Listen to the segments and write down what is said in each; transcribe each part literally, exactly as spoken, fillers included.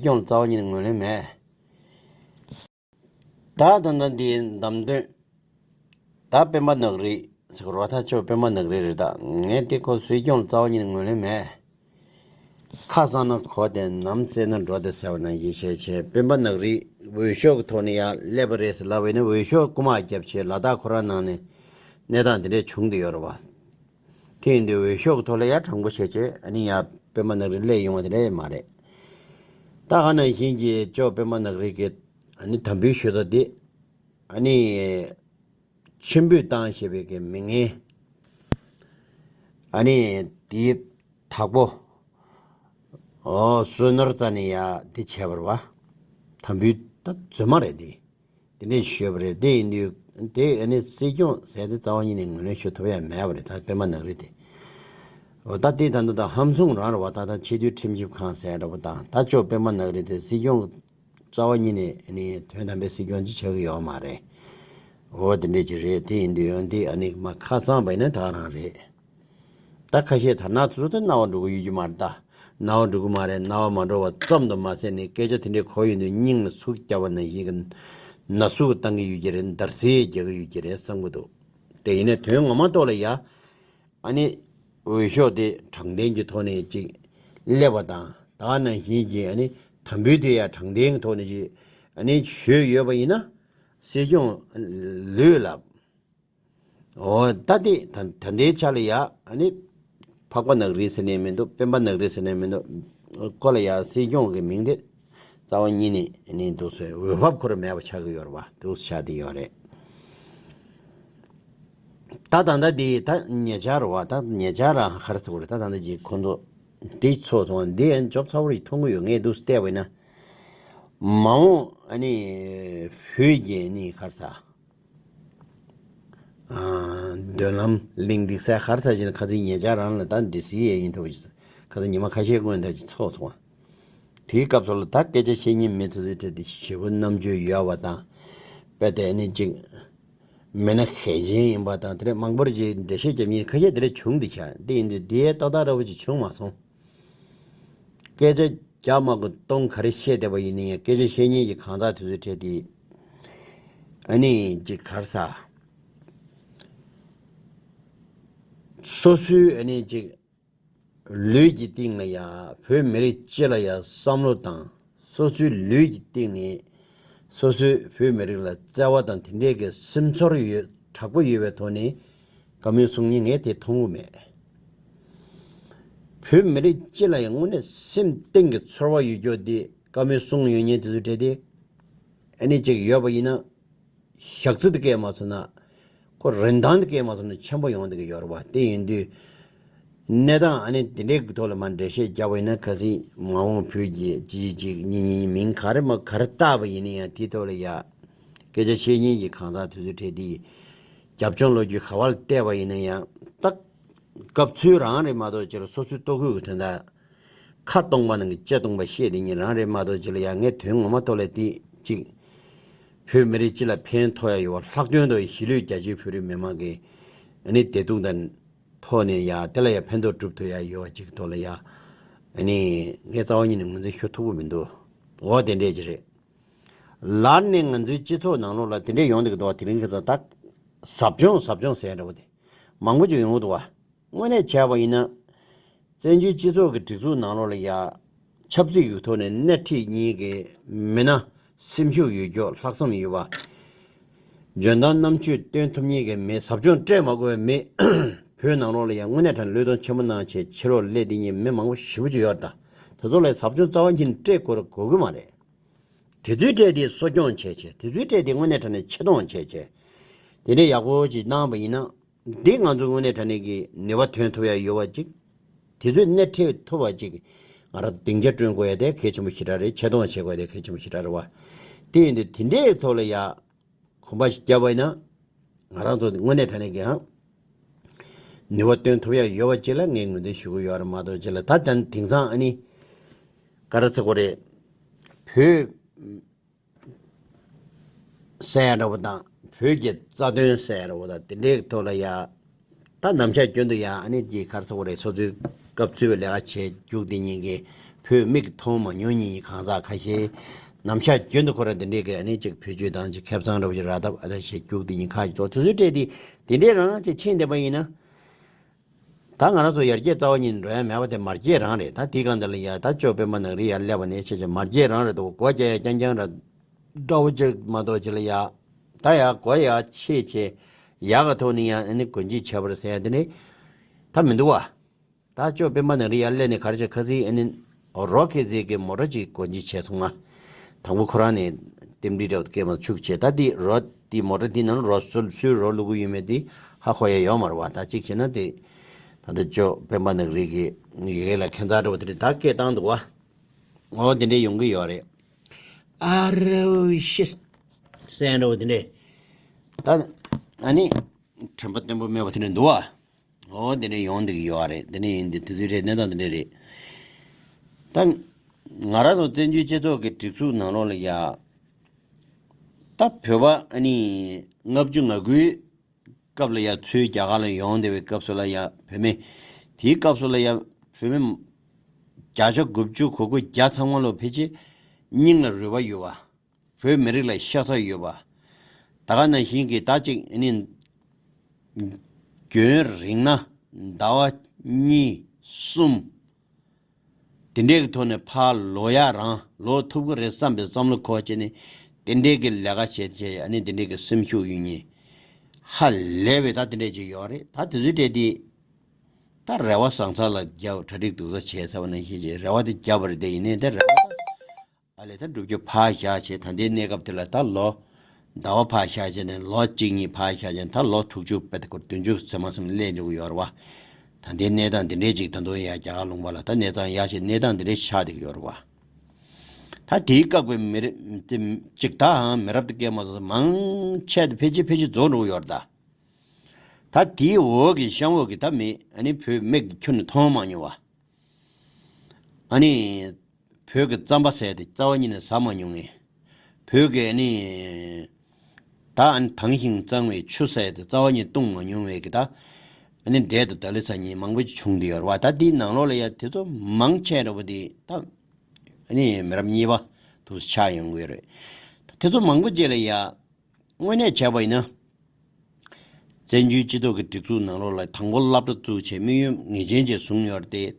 སྐྱོང་རྩ་བ་ཉིད་ནས་ངོས་ལེན་མེད། ད་ད་ལྟ་འདིའི་བདམས་དོན། ད་སྤེན་པ་ནག་རིལ་ཟེར་བ་ད་ཁྱོད་སྤེན་པ་ནག་རིལ་རེད། ད་ངས་དེ་ཁོ་སྲིད་སྐྱོང་རྩ་བ་ཉིད་ནས་ངོས་ལེན་མེད། ཁ་གསང་ན་གོ་བདེ་ནམ་བསད་ན་འགྲོ་བདེ་ཟེར་བ་ནང་བཞིན་བྱས་བྱས་སྤེན་པ་ནག་རིལ་འོས་ཤོག་གི་ཐོག་ནས་ཡར་སླེབས་པ་རེད་ཟེར་ལབ་པ་ཡིན་ན། འོས་ཤོག་རྐུ་མ་བརྒྱབ་བྱས་ལ་དྭགས་ཁོ་རང་ནང་ནས་གནས་སྟངས་དེ་འདྲས་བྱུང་བསྡད་ཡོད་རེད་བ། དེ་ཡིན་དུས་འོས་ཤོག་གི་ཐོག་ལ་ཡར་དྲང་པོ་བྱས་བྱས་ཨ་ནི་ཡར་སྤེན་པ་ནག་རིལ་སླེབས་ཡོང་བ་དེ་འདྲས་མ་རེད། ད་ག་ནང་བཞིན་གྱི་ཅོག་སྤེན་པ་ནག་རིལ་གྱི་ཨ་ནི་དམ་འབུལ་ཞུ་ས་དེ་ཨ་ནི་མཆོད་འབུལ་བཏང་ཞེས་པའི་གི་མི་ངན། ཨ་ནི་དེའི་དྭགས་པོ། ཨོ་བསོད་ནོར་རྩ་ནས་ཡ་དེ་བྱས་པ་རེད་བ། དམ་འབུལ་ད་རྫུན་མ་རེད་དེ། དེ་འདྲས་ཞུས་པ་རེད། དེ་ཡིན་དུས་དེ་ཨ་ནི་སྲིད་སྐྱོང་ཟེར་དེ་རྩ་བ་ཉིད་ནས་ངོས་ལེན་ཞུ་ཐུབ་ཡ་མེད་པ་རེད། ད་སྤེན་པ་ནག་རིལ་དེ། འོ་ད་དེ་ད་ད་ད་ཧམ་བཟུང་རང་རེད་བ། ད་ད་ཆེས་མཐོའི་ཁྲིམས་ཞིབ་ཁང་ཟེར་འདྲ་པོ་དང་ད་ཅོག་སྤེན་པ་ནག་རིལ་དེ་སྲིད་སྐྱོང་རྩ་བ་ཉིད་ནས་ཨ་ནི་དོན་དམ་པའི་སྲིད་སྐྱོང་ཅིག་ཆགས་ཀྱི་ཡོད་མ་རེད། འོ་དེ་འདྲས་ཅིག་རེད། དེ་ཡིན་དུས་ཡང་དེ་ཨ་ནི་མ་ཁ་གསང་པ་ཡིན་ན་ད་རང་རེད། ད་ཁ་ཤས་དར་ནག་ཚོ་ཚོ་ད་རྣ་བ་འགྲོ་གི་ཡོད་ཀྱི་མ་རེད། ད་རྣ་བ་འགྲོ་གི་མ་རེད། རྣ་བ་མ་འགྲོ་བ་ཙམ་དུ་མ་ཟད་ནས་སྐད་ཆ་དེ་འདྲས་གོ་ཡོང་དུས་སྙིང་ལ་ཟུག་བརྒྱབ་པ་ནང་བཞིན་གྱི་ན་ཟུག་བཏང་གི་ཡོད་ཀྱི་རེད། འདར་སིག་རྒྱག་གི་ཡོད་ཀྱི་རེད་བསམ་གྱི་འདུག་དེ་ཡིན་ནའི་དོན་ངོ་མ་ཐོག་ལ་ཡ་ཨ་ནི་འོས་ཤོག་དེ་དྲང་བདེན་གྱི་ཐོག་ནས་ཅིག་སླེབས་པ་དང་ད་ག་ནང་བཞིན་གྱི་ཨ་ནི་དམ་འབུལ་དེ་ཡ་དྲང་བདེན་གྱི་ཐོག་ནས་ཅིག་ཨ་ནི་ཞུས་ཡོད་པ་ཡིན་ན་སྲིད་སྐྱོང་ལུས་ལ། འོ་ད་དེ་ད་ད་ལྟའི་ཆ་ལ་ཡ་ཨ་ནི་འཕགས་པ་ནག་རིལ་ཟེར་ནས་མི་འདུག་སྤེན་པ་ནག་རིལ་ཟེར་ནས་མི་འདུག་ཁོ་ལ་ཡ་སྲིད་སྐྱོང་གི་མིང་དེ་རྩ་བ་ཉིད་ནས་ནི་འདུག་སེ་འོས་བབ་ཁོ་ར་མེད་པ་ཆགས་ཀྱི་ཡོད་རེད་བ། འདུག་སེ་ཆགས་བསྡད་ཡོད་རེད། ད་ད་ལྟ་དེ་ད་ཉེ་ཆར་རེད་བ། ད་ཉེ་ཆར་རང་ཧར་ཚུགས་རེད། ད་ད་ལྟ་ཅིག་ཁོ་ཚོ་དེ་ཚོ་སོང་བ་འདི་ཡང་ཅོབ་ཚ་བོར་མཐོང་གི་ཡོད། ངས་འདུག་སེ་བལྟས་པ་ཡིན་ན་མ་འོངས་ཨ་ནི་བོད་ཀྱི་ནི་ཧར་ཚ། མདུན་ལམ་གླེང་འདི་སའི་ཧར་ས་ཞིག་ན་ཁ་སང་ཉེ་ཆར་རང་ལ་ད་འདི་སི་ཡས་ཡིན་ཐུབ་ཀྱི་ཁ་སང་ཉི་མ་ཁ་ཤས་སྔོན་ད་ཅིག་ཚོགས་སོང་བ། དེའི་སྐབས་སུ་ལ་ད་སྐད་ཆ་བཤད་མཁན་མི་ཚོ་ཚོའི་གྲས་དེ་ཞེ་པོ་རྣམ་དཔྱོད་ཡོད་པ་དང་། དཔེ་དེ་ནི་ཅིག་མི་སྣ་གལ་ཆེན་ཡིན་པ་དང་དེ་རེད། མང་པོར་ཅིག་འགྲེལ་བཤད་རྒྱབ་མཁན་ཁ་ཤས་དེ་འདྲ་བྱུང་འདི་ཆ་འདི་ཡིན་དུས་དེའི་ཏག་ཏག་འདྲ་པོ་ཅིག་བྱུང་མ་སོང་། སྐད་ཆ་རྒྱག་མ་དགོས་གཏོང་ག་རེ་བཤད་བསྡད་པ་ཡིན་ན་ཡང་སྐད་ཆ་བཤད་མཁན་གྱི་གང་ཟག་དེ་ཚོའི་གྲས་དེ་ཨ་ནི་ཅིག་ག་རེ་ཟ། སོ་སོའི་ཨ་ནི་ཅིག་ལུས་ཀྱི་སྟེང་ལ་ཡ་བོད་མི་རིགས་སྤྱི་ལ་ཡ་བསམ་བློ་དང་སོ་སོའི་ལུས་ཀྱི་སྟེང་ནས་སོ་སོའི་བོད་མི་རིགས་ལ་བརྩེ་བ་དང་དེ་འདྲའི་གི་སེམས་ཚོར་ཡོད་དྲག་པོ་ཡོད་པའི་ཐོག་ནས་བཀའ་མོལ་གསུང་མཁན་ངས་དེ་མཐོང་གི་མེད། བོད་མི་རིགས་སྤྱི་ལ་ཡང་དངོས་གནས་སེམས་གཏིང་གི་ཚོར་བ་ཡོད་རྒྱུ་དེ་བཀའ་མོལ་གསུང་ཡོད་མཁན་དེ་ཚོ་གྲས་དེ་ཨ་ནི་ཅིག་ཡོད་པ་ཡིན་ན་ཞག་རྩི་དེ་སྐད་མ་སོང་ན་ཁོ་རིན་ཐང་དེ་སྐད་མ་སོང་ན་ཆེན་པོ་ཡོང་བསྡད་ཀྱི་ཡོད་རེད་བ། དེ་ཡིན་དུས་གནས་སྟངས་ཨ་ནི་དེ་འདྲའི་གི་ཐོག་ལ་མར་འགྲེལ་བཤད་བརྒྱབ་པ་ཡིན་ན་ཁ་སང་མ་འོངས་བོད་ཀྱི་གཅིག་གཅིག་གཉིས་གཉིས་མིང་ག་རེ་མ་ག་རེ་བཏགས་པ་ཡིན་ན་ཡང་དེའི་ཐོག་ལ་ཡ་སྐད་ཆ་བཤད་མཁན་གྱི་གང་ཟག་དེ་ཚོའི་གྲས་དེ་རྒྱབ་ལྗོངས་ལོ་རྒྱུས་ག་བ་ལ་བལྟས་པ་ཡིན་ན་ཡང་ཏག་སྐབས་ཚོད་རང་རེད་མ་གཏོགས་ཅིག་ལ་སོ་སོའི་ལྟོ་གོས་ཀྱི་དོན་དག་ཁ་སྟོང་པ་ནང་གི་ལྕེ་སྟོང་པ་བཤད་དེ་ཉིད་རང་རེད་མ་གཏོགས་ཅིག་ལ་ཡང་ངས་དོན་ངོ་མ་ཐོག་ལ་དེ་གཅིག་བོད་མི་རིགས་སྤྱི་ལ་ཕན་ཐོགས་ཡ་ཡོད་པ་ལྷག་དོན་དུ་གཞིས་ལུས་རྒྱ་ཆེའི་བོད་རིགས་མི་མང་གི་ཨ་ནི་བདེ་སྡུག་དང་ཐོག་ནས་ཡ་དེ་ལ་ཡ་ཕན་ཐོགས་སྒྲུབ་ཐུབ་ཡ་ཡོད་པ་གཅིག་གི་ཐོག་ལ་ཡ་ཨ་ནི་ངས་རྩ་བ་ཉིད་ནས་ངོས་འཛིན་ཞུ་ཐུབ་ཀྱི་མི་འདུག་འོ་དེ་འདྲས་ཅིག་རེད། ལར་ནས་ང་ཚོའི་སྤྱི་ཚོགས་ནང་ལོགས་ལ་དེ་འདྲས་ཡོང་བསྡད་ཀྱི་འདུག་བ། དེ་རིང་ཁ་སང་ད་ཟབ་སྦྱོང་ཟབ་སྦྱོང་ཟེར་འདྲ་བོ་དེ་མང་པོ་ཅིག་ཡོང་གི་འདུག་བ། དངོས་གནས་བྱས་པ་ཡིན་ན། བཙན་བྱོལ་སྤྱི་ཚོགས་ཀྱི་སྒྲིག་འཛུགས་ནང་ལོགས་ལ་ཡ། ཆབ་སྲིད་ཀྱི་ཐོག་ནས་སྣེ་ཁྲིད་མཁན་གྱི་མི་སྣ་སེམས་ཤུགས་ཡོད་རྒྱུ་ལྷག་བསམ་ཡོད་པ། འཇོན་ཐང་རྣམ་དཔྱོད་སྟོན་ཐུབ་མཁན་གྱི་མི་ཟབ་སྦྱོང་སྤྲད་མ་དགོས་པའི་མི། བོད་ནང་ལོགས་ལ་ཡ་དངོས་གནས་དྲང་གནས་བློས་གཏོང་ཆེན་པོ་གནང་བྱས་ཕྱི་ལོགས་སླེབས་བསྡད་མཁན་མི་མང་པོ་ཞེ་པོ་ཅིག་ཡོད་རེད་ད། དེ་ཚོ་ལ་ཟབ་སྦྱོང་རྩ་བ་ཉིད་ནས་སྤྲད་དགོས་ར་དགོས་ཀྱི་མ་རེད། དེ་ཚོའི་གྲས་དེ་གསོ་སྐྱོང་བྱས་བྱས། དེ་ཚོའི་གྲས་དེ་དངོས་གནས་དྲང་གནས་ཆེ་མཐོང་བྱས་བྱས། དེ་འདྲས་ཡག་པོ་ཅིག་གནང་བ་ཡིན་ན། འདི་ང་ཚོ་དངོས་གནས་དྲང་གནས་ཀྱི་ནུས་པ་ཐོན་ཐུབ་ཡ་ཡོད་པ་ཅིག་དེ་ཚོས་སྣེ་ཁྲིད་ཐུབ་པ་ཅིག་ང་རང་ཚོ་སྡིངས་ཆ་བསྐྲུན་དགོས་ཡ་དེ་གལ་ཆེན་པོ་ཞེ་དྲག་རེད། ཆེ་མཐོང་བྱེད་དགོས་ཡ་དེ་གལ་ཆེན་པོ་ཞེ་དྲག་རེད་བ། དེ་ཡིན་དུས་དེ་འདྲའི་ཐོག་ལ་ཡ། གོམ་པ་ཞིག་བརྒྱབ་པ་ཡིན་ན། ང་རང་ཚོ་དངོས་གནས་དྲང་གནས་ཀྱི་ཧང་། ནུས་པ་བཏོན་ཐུབ་ཡ་ཡོད་པ་ཅིག་ལ་ངས་ངོས་འཛིན་ཞུ་གི་ཡོད་རེད་མ་གཏོགས་ཅིག་ལ་ད་ལྟ་དེང་སང་ཨ་ནི། ག་རེ་ཟེར་དགོས་རེད། བོད་ཟེར་ཡ་འདྲ་པོ་དང་བོད་ཀྱི་རྩ་དོན་ཟེར་ཡ་འདྲ་པོ་དང་དེ་འདྲའི་ཐོག་ལ་ཡ། ད་ནམ་ཞག་རྒྱུན་དུ་ཡ་ཨ་ནི་ཀྱི་ག་རེ་ཟེར་དགོས་རེད། སོ་སོའི་སྐབས་འཚོལ་བའི་ལས་ཀ་བྱས་རྒྱུགས་དེ་ཉིན་གྱི་ བོད་མིག་མཐོང་མ་མྱོང་མཁན་གྱི་གང་ཟག་ཁ་ཤས། ནམ་ཞག་རྒྱུན་དུ་ཁོ་རང་དེ་འདྲའི་གི་ཨ་ནི་ཅིག་བེད་སྤྱོད་དང་ཅིག་ཁེ་བཟང་འདྲ་བོ་ཞིག་རག་ཐབས་ཨ་ད་ཞེས་རྒྱུགས་དེ་ཡིན་ཁ་ཅིག་ཏོ་དེ་ཚོའི་གྲས་དེ་དེ་འདྲའི་རང་ཅིག་ཕྱིན་བསྡད་པ་ཡིན་ན། ད་ང་རང་ཚོ་ཡར་རྒྱས་རྩ་བ་ཉིད་འགྲོ་ཡ་མེད་པ་དེ་མར་རྒྱས་རང་རེད། ད་དེའི་སྒང་དེ་ལ་ཡ་ད་ཅོ་སྤེན་པ་ནག་རི་ཡར་སླེབས་པ་ནས་ཆེ་ཆེ་མར་རྒྱས་རང་རེད་འདུག་སྒོ་རྒྱག་ཡ་རྐྱང་རྐྱང་ར་འདྲ་བོ་ཅིག་མ་གཏོགས་ཅི་ལ་ཡ། ད་ཡ་སྒོ་ཡ་ཆེ་ཆེ་ཡག་ག་ཐོག་ནས་ཡ་ཨ་ནི་སྒོ་འབྱེད་བྱས་པ་རེད་ཟེར་ཡ་དེ་ནི་ད་མི་འདུག་བ། ད་ཅོ་སྤེན་པ་ནག་རི་ཡར་སླེབས་ནས་ག་རེ་བྱས་ཁ་སང་ཨ་ནི་རོ་ཁེ་ཟེར་གི་མོ་ཊ་ཅིག་སྒོ་འབྱེད་བྱས་སོང་ང་། དང་པོ་ཁོ་རང་ནས་རྟེན་འབྲེལ་འདྲ་བོ་སྐད་མ་ཆུག་བྱས་ད་དེ་རོ་དེ་མོ་ཊ་དེ་ནང་ལ་རོ་སུ་སུའི་རོ་བླུག་གི་ཡོད་མེད་དེ་ཧ་གོ་ཡ་ཡོད་མ་རེད་བ། ད་གཅིག་བྱས་ན་དེ་ད་ལྟ་ཅོ་སྤེན་པ་ནག་རི་གི་ཡི་གེ་ལ་ཁྱད་མཚར་འདྲ་བོ་དེ་རེད། ད་སྐད་བཏང་འདུག་བ། འོ་དེ་འདྲས་ཡོང་གི་ཡོད་རེད། ཨ་རོ་ཤི། སེང་འདྲ་བོ་དེ་འདྲས། ད་ཨ་ནི་དྲན་པ་བརྟན་པོ་མེད་པ་དེ་འདྲས་འདུག་བ། འོ་དེ་འདྲས་ཡོང་འདི་གི་ཡོད་རེད། དེ་འདྲས་ཡིན་འདི་དེ་ཚོའི་རེད། གནས་སྟངས་དེ་འདྲས་རེད། ད་ང་རང་ཚོ་བཙན་བྱོལ་སྤྱི་ཚོགས་ཀྱི་སྒྲིག་འཛུགས་ནང་ལོགས་ལ་ཡ། ད་བོད་པ་ཨ་ནི་ལྔ་བཅུ་ང་དགུའི་སྐབས་ལ་ཡ་ཚུར་རྒྱ་གར་ལ་ཡོང་བསྡད་པའི་སྐབས་སུ་ལ་ཡ་བོད་མི། དེའི་སྐབས་སུ་ལ་ཡ་བོད་མི་བརྒྱ་ཆ་དགུ་བཅུ་གོ་དགུ་བརྒྱ་ཚང་མ་ལོ་ཕལ་ཆེར་སྙིང་ལ་རུས་པ་ཡོད་པ། བོད་མི་རིགས་ལ་ཤ་ཚ་ཡོད་པ། ད་ག་ནང་བཞིན་གྱི་ད་ཅིག་ཨ་ནི། རྒྱུན་རིང་ན་ཟླ་བ་གཉིས་གསུམ། དེ་འདྲའི་གི་ཐོག་ནས་ཕར་ལོག་ཡ་རང་ལོག་ཐུབ་ཀྱི་རེད་བསམ་པའི་བསམ་བློ་འཁོར་བྱས་ནས་དེ་འདྲའི་གི་ལས་ཀ་བྱས་བྱས་ཨ་ནི་དེ་འདྲའི་གི་སེམས་ཤུགས་ཡོད་མཁན་ཧ་ལས་པའི་ད་དེ་འདྲའི་ཅིག་ཡོད་རེད། ད་དེ་ཚོའི་གྲས་དེ་ད་རེ་བ་བཟང་ས་ལ་རྒྱབ་གྲ་སྒྲིག་སྡུག་ས་བྱས་ཚར་བ་ནང་བཞིན་བྱས་རེ་བ་དེ་བརྒྱབ་པ་རེད། དེ་ཡིན་ནའི་དེ་རེ་བ་ད། ཨ་ལས་ད་འགྲུབ་རྒྱུ་ཕར་བཞག་བྱས་ད་ལྟའི་གནས་སྐབས་དེ་ལ་ད་ལོ་ཟླ་བ་ཕར་བཞག་བྱས་ནས་ལོ་གཅིག་གཉིས་ཕར་བཞག་བྱས་ད་ལོ་དྲུག་ཅུ་པད་ཀོ་བདུན་ཅུ་ཟེར་མ་ཟེར་མ་སླེབས་འགྲོ་གི་ཡོད་རེད་བ། ད་ལྟའི་གནས་སྟངས་འདི་འདྲའི་ཅིག་ད་དུང་ཡ་རྒྱ་གར་ལུང་པ་ལ་ད་གནས་སྟངས་ཡག་ཞིག་གནས་སྟངས་འདི་འདྲའི་ཆགས་བསྡད་ཀྱི་ཡོད་རེད་བ། ད་དེའི་སྐབས་ཀྱི་མི་རབས་ཅིག་ད་མི་རབས་དེ་སྐད་མ་སོང་མང་ཆེ་དེ་ཕལ་ཆེར་ཕལ་ཆེར་རྫོགས་འགྲོ་གི་ཡོད་རེད་ད། ད་དེའི་འོག་གི་གཤམ་འོག་གི་ད་མི་ཨ་ནི་བོད་མིག་གིས་ཁྱོན་ནས་མཐོང་མ་མྱོང་བ། ཨ་ནི། བོད་ཀྱི་རྩམ་པ་ཟས་དེ་རྩ་བ་ཉིད་ནས་ཟ་མ་མྱོང་ངས། བོད་ཀྱི་ཨ་ནི། ད་ཨ་ནི་དྭངས་ཤིང་གཙང་བའི་ཆུ་ཟས་དེ་རྩ་བ་ཉིད་བཏུང་མ་མྱོང་བའི་གི་ད། ཨ་ནི་འབྲས་དང་ད་ལི་ཟ་མཁན་མང་པོ་ཅིག་བྱུང་བསྡད་ཡོད་རེད་བ། ད་དེའི་ནང་ལོགས་ལ་ཡ་དེ་ཚོ་མང་ཆེ་འདྲ་བོ་དེ་ད། ཨ་ནི་མི་རབས་གཉིས་པ་དུ་ཆགས་ཡོང་གི་ཡོད་རེད། ད་དེ་ཚོ་མང་པོ་ཅིག་ལ་ཡ། དངོས་གནས་བྱས་པ་ཡིན་ན། བཙན་བྱོལ་སྤྱི་ཚོགས་ཀྱི་སྒྲིག་འཛུགས་ནང་ལོགས་ལ་དང་པོ་སློབ་གྲྭ་བཙུགས་བྱས་དམིགས་ཡུལ་ངེས་ཅན་ཅིག་བཟུང་ཡོད་རེད་དེ།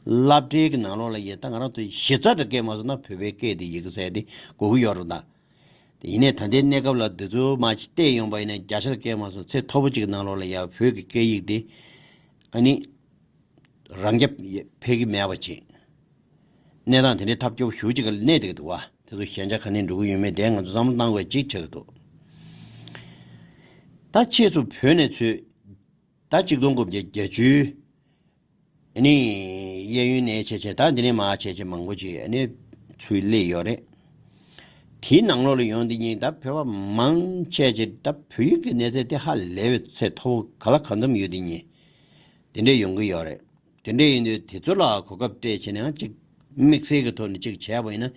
སློབ་གྲྭའི་གི་ནང་ལོགས་ལ་ཡིན་ད་ང་རང་ཚོ་གཞི་རྩ་འདྲ་སྐད་མ་སོང་ན་བོད་པའི་སྐད་དེ་ཡི་གེ་ཟེར་དེ་དགོས་ཀྱི་ཡོད་རེད་ད། དེ་ཡིན་ནའི་ད་ལྟའི་གནས་སྐབས་ལ་འདི་ཚོ་མ་ཅིག་བལྟས་ཡོང་པ་ཡིན་ན་བརྒྱ་ཆ་སྐད་མ་སོང་ཚད་མཐོ་པོ་ཅིག་གི་ནང་ལོགས་ལ་ཡ་བོད་ཀྱི་སྐད་ཡིག་དེ། ཨ་ནི། རང་རྐྱ་འཕེལ་གྱི་མེད་པ་བྱེད། གནས་སྟངས་དེ་འདྲའི་ཐབས་སྐྱོ་པོ་ཞེ་པོ་ཅིག་ག་ལ་གནས་བསྡད་ཀྱི་འདུག་བ། དེ་ཚོ་ཞན་ཆ་ག་ནས་འགྲོ་གི་ཡོད་མེད་དེ་ང་ཚོ་བསམ་བློ་གཏང་དགོས་ཅིག་ཆགས་ཀྱི་འདུག་ད་ཕྱིས་སུ་བོད་ནས་ཚུར་ད་གཅིག་སྟོང་དགུ་བརྒྱ་བརྒྱད་ཅུ་ཨ་ནི་གཡས་གཡོན་ནས་བྱས་བྱས་ད་འདི་ནས་མར་བྱས་བྱས་མང་པོ་ཅིག་ཨ་ནི་ཚུར་སླེབས་ཡོད་རེད། དེའི་ནང་ལོགས་ལ་ཡོང་འདི་གཉིས་ད་བོད་པ་མང་ཆེ་ཅིག་ད་བོད་ཡིག་གི་གནས་ཚད་དེ་ཧ་ལས་པའི་ཚད་མཐོ་པོ་ག་ལ་གང་འཚམ་ཡོད་འདི་གཉིས། དེ་འདྲས་ཡོང་གི་ཡོད་རེད། དེ་འདྲས་ཡིན་དུས་དེ་ཚོ་ལ་གོ་སྐབས་སྤྲད་བྱས་ནས་ཅིག་དམིགས་བསལ་གྱི་ཐོག་ནས་ཅིག་བྱས་པ་ཡིན་ན།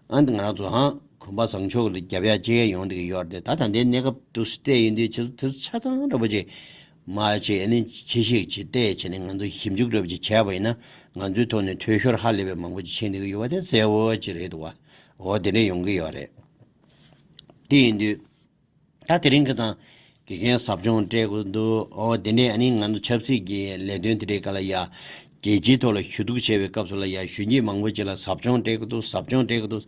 ཨ་ནི་ང་རང་ཚོ་ཧང་གོམ་པ་བཟང་ཕྱོགས་ལ་རྒྱབ་ཡ་ཅིག་ཡོང་བསྡད་ཀྱི་ཡོད་རེད། ད་ད་ལྟའི་གནས་སྐབས་འདུག་སེ་བལྟས་ཡིན་དུས་ཁྱེད་ཚོ་དེ་ཚོ་ཆ་ཚང་འདྲ་པོ་ཅིག་མ་བྱས་ཨ་ནི་ཕྱི་བཤིག་ཅིག་བལྟས་བྱས་ནས་ང་ཚོ་ཞིབ་འཇུག་འདྲ་པོ་ཅིག་བྱས་པ་ཡིན་ན་ང་ཚོའི་ཐོག་ནས་འཐུས་ཤོར་ཧ་ལས་པའི་མང་པོ་ཅིག་ཕྱིན་བསྡད་ཀྱི་ཡོད་པ་དེ་གསལ་བོ་ཅིག་རེད་འདུག་བ། འོ་དེ་འདྲས་ཡོང་གི་ཡོད་རེད། དེ་ཡིན་དུས། ད་དེ་རིང་ཁ་སང་དགེ་རྒན་ཟབ་སྦྱོང་སྤྲད་དགོས་འདུག་འོ་དེ་འདྲས་ཨ་ནི་ང་ཚོ་ཆབ་སྲིད་ཀྱི་ལས་དོན་དེ་འདྲའི་སྐབས་ལ་ཡ། རྒྱལ་སྤྱིའི་ཐོག་ལ་ཞུ་གཏུག་བྱས་པའི་སྐབས་སུ་ལ་ཡ་གཞོན་སྐྱེས་མང་པོ་ཅིག་ལ་ཟབ་སྦྱོང་སྤྲད་དགོས་འདུག་ཟབ་སྦྱོང་སྤྲད་དགོས་འདུག་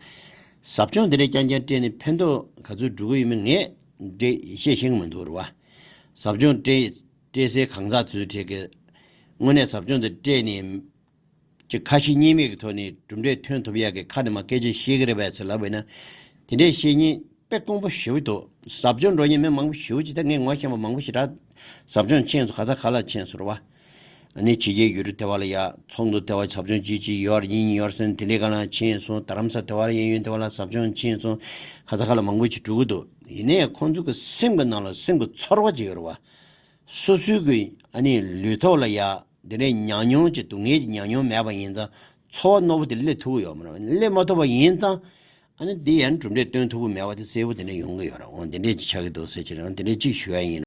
ཟབ་སྦྱོང་དེ་འདྲས་རྐྱང་རྐྱང་སྤྲད་ནས་ཕན་ཐོགས་ག་ཚོད་འགྲོ་གི་ཡོད་མེད་ངས་འདྲེ་བཤད་ཤེས་ཀྱི་མི་འདུག་རེད་བ། ཟབ་སྦྱོང་སྤྲད་སྤྲད་སའི་གང་ཟག་དེ་ཚོའི་གྲས་ཀྱི་དངོས་གནས་ཟབ་སྦྱོང་དེ་སྤྲད་ནས། ཅིག་ཁ་ཞེ་གཉིས་མེད་ཀྱི་ཐོག་ནས་གྲུབ་འབྲས་ཐོན་ཐུབ་ཡག་གི་ཁ་ནས་མར་སྐད་ཆ་བཤད་ཀྱི་རེད་པས་ཟེར་ལབ་པས་ན། དེ་འདྲས་བཤད་མཁན་དཔེ་དཀོན་པོ་ཞེ་པོ་འདུག་ཟབ་སྦྱོང་འགྲོ་མཁན་མི་མང་པོ་ཞེ་པོ་ཅིག་ད་ངས་ངོ་ཤེས་པ་མང་པོ་ཞེ་དྲག་ཟབ་སྦྱོང་ཕྱིན་སོང་། ག་ས་ག་ལ་ཕྱིན་སོང་རེད་བ། ཨ་ནི་ཕྱི་རྒྱལ་ཡུལ་གྲུ་དེ་བ་ལ་ཡ་ཚོགས་འདུ་དེ་བ་ཟབ་སྦྱོང་ཅིག་ཅིག་ཡོད་རེད་ཡིན་ཡོད་རེད་ཟེར་ནས་དེ་འདྲས་ག་ལ་ཕྱིན་སོང་། རྡ་རམ་ས་དེ་བ་ལ་གཡས་གཡོན་དེ་བ་ལ་ཟབ་སྦྱོང་ཕྱིན་སོང་། ག་ས་ག་ལ་མང་པོ་ཅིག་འགྲོ་གི་འདུག་ཡིན་ནའི་ཁོང་ཚོ་གི་སེམས་ཀྱི་ནང་ལ་སེམས་ཀྱི་ཚོར་བ་ཅིག་ཡོད་རེད་བ། སོ་སོའི་གི་ཨ་ནི་ལུས་ཐོག་ལ་ཡ། དེ་འདྲའི་ཉམས་མྱོང་གི་སྡུག་བསྔལ་གྱི་ཉམས་མྱོང་མེད་པ་ཡིན་ཙང་ཚོར་བ་རྣོ་པོ་དེ་སླེབས་ཐུབ་ཀྱི་ཡོད་མ་རེད། སླེབས་མ་ཐུབ་པ་ཡིན་ཙང་ཨ་ནི་འདི་ཡང་གྲུབ་འབྲས་སྟོན་ཐུབ་ཀྱི་མེད་པ་དེ་གསལ་པོ་དེ་འདྲ་ཡོང་གི་ཡོད་རེད། འོ་དེ་འདྲས་ཅིག་ཆགས་ཀྱི་འདུག་ཟེར་གྱི་རེད། འོ་དེ་འདྲས་ཅིག་ཞུ་ཡ་ཡིན།